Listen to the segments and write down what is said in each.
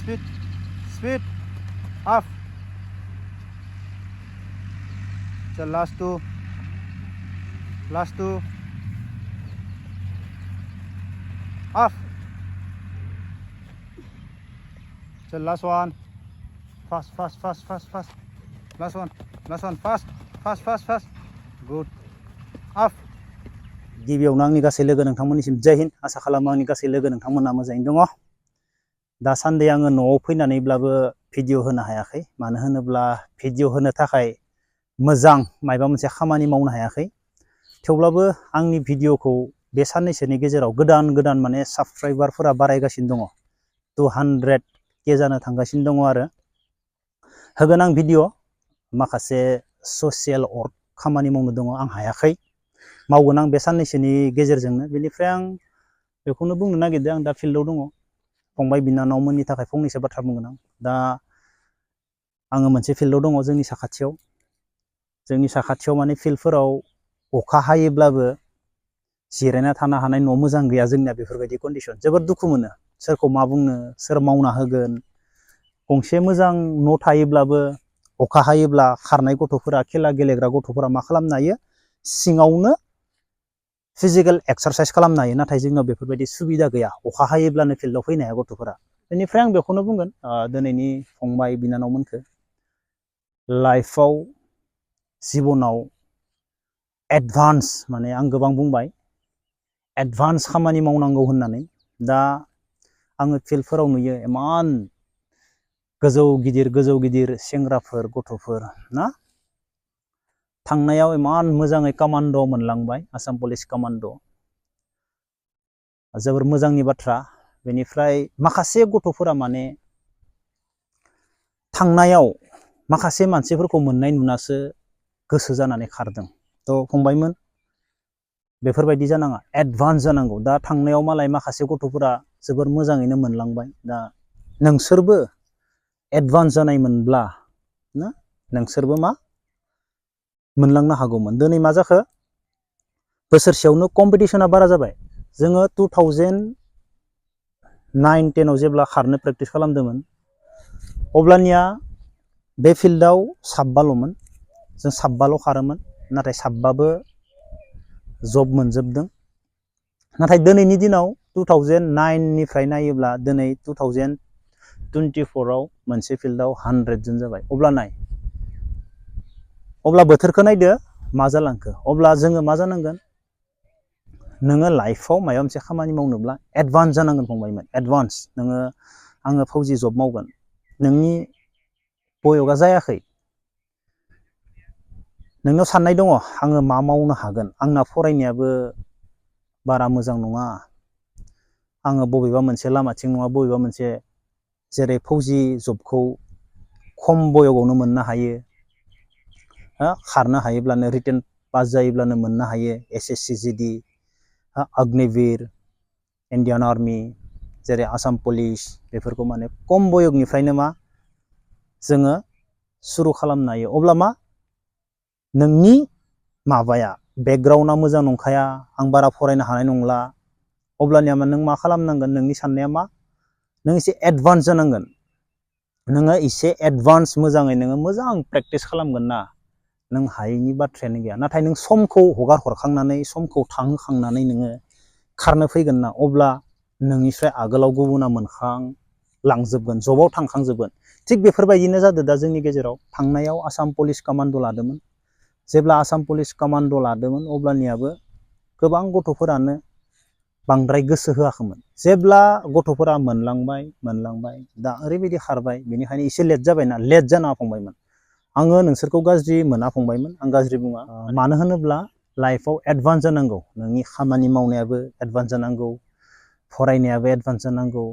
speed, speed, off. So last two, off. So last one, fast, last one, fast, good, off. गिबियावनो आंनि गासै लोगो नोंथांमोननिसिम जय हिन्द आसा खालामो आंनि गासै लोगो नोंथांमोना मोजाङैनो दङ। दासान्दि आङो न'आव फैनानैब्लाबो भिडिअ होनो हायाखै, मानो होनोब्ला भिडिअ होनो थाखाय मोजां माबा मोनसे खामानि मावनो हायाखै। थेवब्लाबो आंनि भिडिअखौ बे साननैसोनि गेजेराव गोदान माने साबस्क्राइबारफोरा बारायगासिनो दङ, 200K जानो थांगासिनो दङ आरो। होगोन आं भिडिअ, माखासे ससियेल वर्क खामानि मावनो दङ, आं हायाखै, मावगोन आं बे साननैसोनि गेजेरजोंनो। बेनिफ्राय आं बेखौनो बुंनो नागिरदों, आं दा फिल्डआव दङ, फंबाय बिनानावमोननि थाखाय फंनैसो बाथ्रा बुंगोन आं। दा आङो मोनसे फिल्डआव दङ जोंनि साखाथियाव माने फिल्डफोराव अखा हायोब्लाबो जिरायना थानो हानाय न' मोजां गैया जोंनिया, बेफोरबायदि कन्डिसन। जोबोद दुखु मोनो, सोरखौ मा बुंनो, सोर मावना होगोन। गंसे मोजां न' थायोब्लाबो अखा हायोब्ला खारनाय गथ'फोरा, खेला गेलेग्रा गथ'फोरा मा खालामनो हायो, सिङावनो फिजिकेल एक्सारसाइज खालामनो हायो। नाथाय जोंनाव बेफोरबायदि सुबिदा गैया, अखा हायोब्लानो फिल्डआव फैनो हाया गथ'फोरा। बेनिफ्राय आं बेखौनो बुंगोन दिनैनि फंबाय बिनानावमोनखौ, लाइफआव जिबनाव एडभान्स, माने आं गोबां बुंबाय एडभान्स खामानि मावनांगौ होननानै। दा आङो फिल्डफोराव नुयो इमान गोजौ गिदिर सेंग्राफोर, गथ'फोर ना, थांनायाव इमान मोजाङै कामान्ड' मोनलांबाय, आसाम पुलिस कामान्ड', जोबोर मोजांनि बाथ्रा। बेनिफ्राय माखासे गथ'फोरा माने थांनायाव माखासे मानसिफोरखौ मोननाय नुनासो गोसो जानानै खारदों। थ' फंबायमोन, बेफोरबायदि जानाङा, एडभान्स जानांगौ। दा थांनायाव मालाय माखासे गथ'फोरा जोबोर मोजाङैनो मोनलांबाय, दा नोंसोरबो एडभान्स जानायमोनब्ला ना, नोंसोरबो मा मोनलांनो हागौमोन। दिनै मा जाखो, बोसोरसेयावनो कम्पिटिसना बारा जाबाय। जोङो 2009-10आव जेब्ला खारनो प्रेक्टिस खालामदोंमोन, अब्लानिया बे फिल्डआव 7ल'मोन, जों 7ल' खारोमोन, नाथाय 7बाबो जब मोनजोबदों। नाथाय दिनैनि दिनाव 2009निफ्राय नायोब्ला दिनै 2024आव मोनसे फिल्डआव 100 जन जाबाय। अब्ला नाय, अब्ला बोथोरखौ नायदो मा जालांखो। अब्ला जोङो मा जानांगोन, नोङो लाइफआव माबा मोनसे खामानि मावनोब्ला एडभान्स जानांगोन फंबायमोन, एडभान्स। नोङो आङो फौजि जब मावगोन, नोंनि बयगा जायाखै, नोंनाव साननाय दङ आङो मा मावनो हागोन, आंना फरायनायाबो बारा मोजां नङा, आङो बबेबा मोनसे लामाथिं नङा बबेबा मोनसे, जेरै फौजि जबखौ खम बयगावनो मोननो हायो, खारनो हायोब्लानो, रिटेन पास जायोब्लानो मोननो हायो, SSC GD, Agniveer, Indian army, जेरै आसाम पुलिस, बेफोरखौ माने खम बयगनिफ्रायनो मा जोङो सुरु खालामनो हायो। अब्ला मा नोंनि माबाया बेकग्राउन्डआ मोजां नंखाया, आं बारा फरायनो हानाय नंला, अब्लानिया नों मा खालामनांगोन, नोंनि साननाया मा, नों एसे एडभान्स जानांगोन। नोङो एसे एडभान्स मोजाङै नोङो मोजां प्रेक्टिस खालामगोन ना, नों हायैनि बाथ्रायानो गैया। नाथाय नों समखौ हगार हरखांनानै, समखौ थांहोखांनानै नोङो खारनो फैगोन ना, अब्ला नोंनिफ्राय आगोलाव गुबुना मोनखांलांजोबगोन, जबाव थांखांजोबगोन। थिग बेफोरबायदिनो जादों दा जोंनि गेजेराव। थांनायाव आसाम पुलिस कामान्ड' लादोंमोन, जेब्ला आसाम पुलिस कामान्ड' लादोंमोन अब्लानियाबो गोबां गथ'फोरानो बांद्राय गोसो होआखैमोन। जेब्ला गथ'फोरा मोनलांबाय, दा ओरैबायदि खारबाय, बेनिखायनो एसे लेट जाबायना, लेट जाना फंबायमोन। आङो नोंसोरखौ गाज्रि मोना फंबायमोन, आं गाज्रि बुङा। मानो होनोब्ला लाइफआव एडभान्स जानांगौ, नोंनि खामानि मावनायाबो एडभान्स जानांगौ, फरायनायाबो एडभान्स जानांगौ।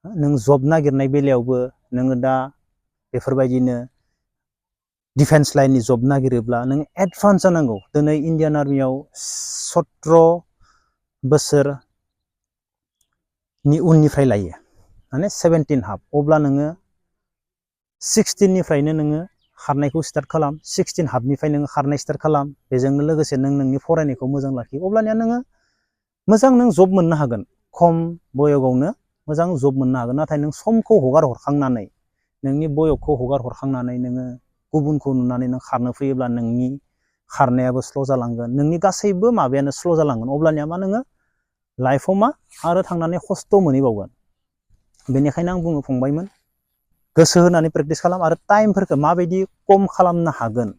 नों जब नागिरनाय बेलायावबो नोङो दा बेफोरबायदिनो डिफेन्स लाइननि जब नागिरोब्ला नों एडभान्स जानांगौ। दिनै इण्डियान आर्मियाव 17 बोसोरनि उननिफ्राय लायो, माने 17 हाफ। अब्ला नोङो 16निफ्रायनो नोङो खारनायखौ स्टार्ट खालाम, 16 हाफनिफ्राय नोङो खारनाय स्टार्ट खालाम, बेजोंनो लोगोसे नों नोंनि फरायनायखौ मोजां लाखि, अब्लानिया नोङो मोजां नों जब मोननो हागोन, खम बयगावनो मोजां जब मोननो हागोन। नाथाय नों समखौ हगार हरखांनानै नोंनि बयसखौ हगार हरखांनानै नोङो गुबुनखौ नुनानै नों खारनो फैयोब्ला नोंनि खारनायाबो स्ल' जालांगोन, नोंनि गासैबो माबायानो स्ल' जालांगोन। अब्लानिया मा नोङो लाइफआव मा आरो थांनानै खस्थ' मोनहैबावगोन। बेनिखायनो आं बुंनो फंबायमोन, गोसो होनानै प्रेक्टिस खालाम आरो टाइमफोरखौ माबायदि खम खालामनो हागोन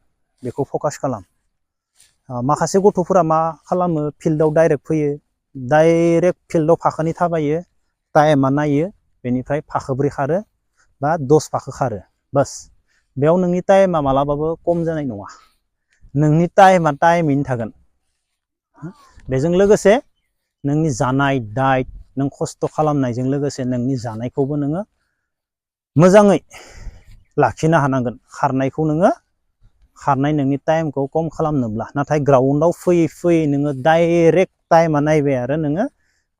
बेखौ फकास खालाम। माखासे गथ'फोरा मा खालामो, फिल्डआव डाइरेक्ट फैयो, डाइरेक्ट फिल्डआव फाखोनै थाबायो, टाइमा नायो, बेनिफ्राय फाखोब्रै खारो बा 10 फाखो खारो, बास। बेयाव नोंनि टाइमा मालाबाबो खम जानाय नङा, नोंनि टाइमा टाइमैनो थागोन। बेजों लोगोसे नोंनि जानाय डाइट, नों खस्थ' खालामनायजों लोगोसे नोंनि जानायखौबो नोङो मोजाङै लाखिनो हानांगोन। खारनायखौ नोङो खारनाय नोंनि टाइमखौ खम खालामनोब्ला। नाथाय ग्राउन्डआव फैयै फैयै नोङो डाइरेक्ट टाइमा नायबाय आरो नोङो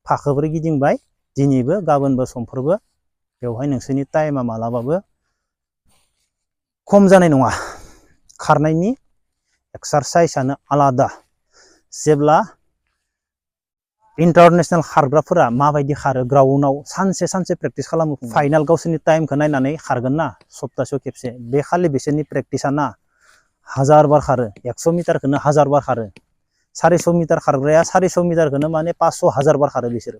फाखोब्रै गिदिंबाय, दिनैबो गाबोनबो समफोरबो, बेवहाय नोंसोरनि टाइमा मालाबाबो खम जानाय नङा। खारनायनि एक्सारसाइसआनो आलादा। जेब्ला इन्टारनेसनेल खारग्राफोरा माबायदि खारो ग्राउन्डआव सानसे प्रेक्टिस खालामो, फाइनाल गावसोरनि टाइमखौ नायनानै खारगोन ना सप्तासेयाव खेबसे, बे खालि बिसोरनि प्रेक्टिसा ना 1000 बार खारो, 100 मिटारखौनो 1000 बार खारो, 400 मिटार खारग्राया 400 मिटारखौनो माने 500-1000 बार खारो बिसोरो,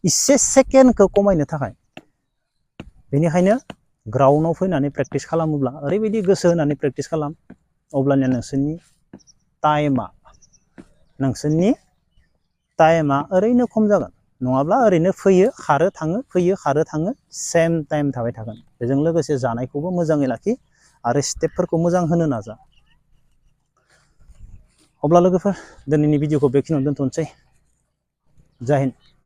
इसे सेकेन्डखौ खमायनो थाखाय। बेनिखायनो ग्राउन्डआव फैनानै प्रेक्टिस खालामोब्ला ओरैबायदि गोसो होनानै प्रेक्टिस खालाम, अब्लानिया नोंसोरनि टाइमा ओरैनो खम जागोन। नङाब्ला ओरैनो फैयो खारो थाङो, फैयो खारो थाङो, सेम टाइम थाबाय थागोन। बेजों लोगोसे जानायखौबो मोजाङै लाखि आरो स्टेपफोरखौ मोजां होनो नाजा। अब्ला लोगोफोर, दिनैनि भिडिअखौ बेखिनियावनो दोनथ'नोसै। जय हिन्द।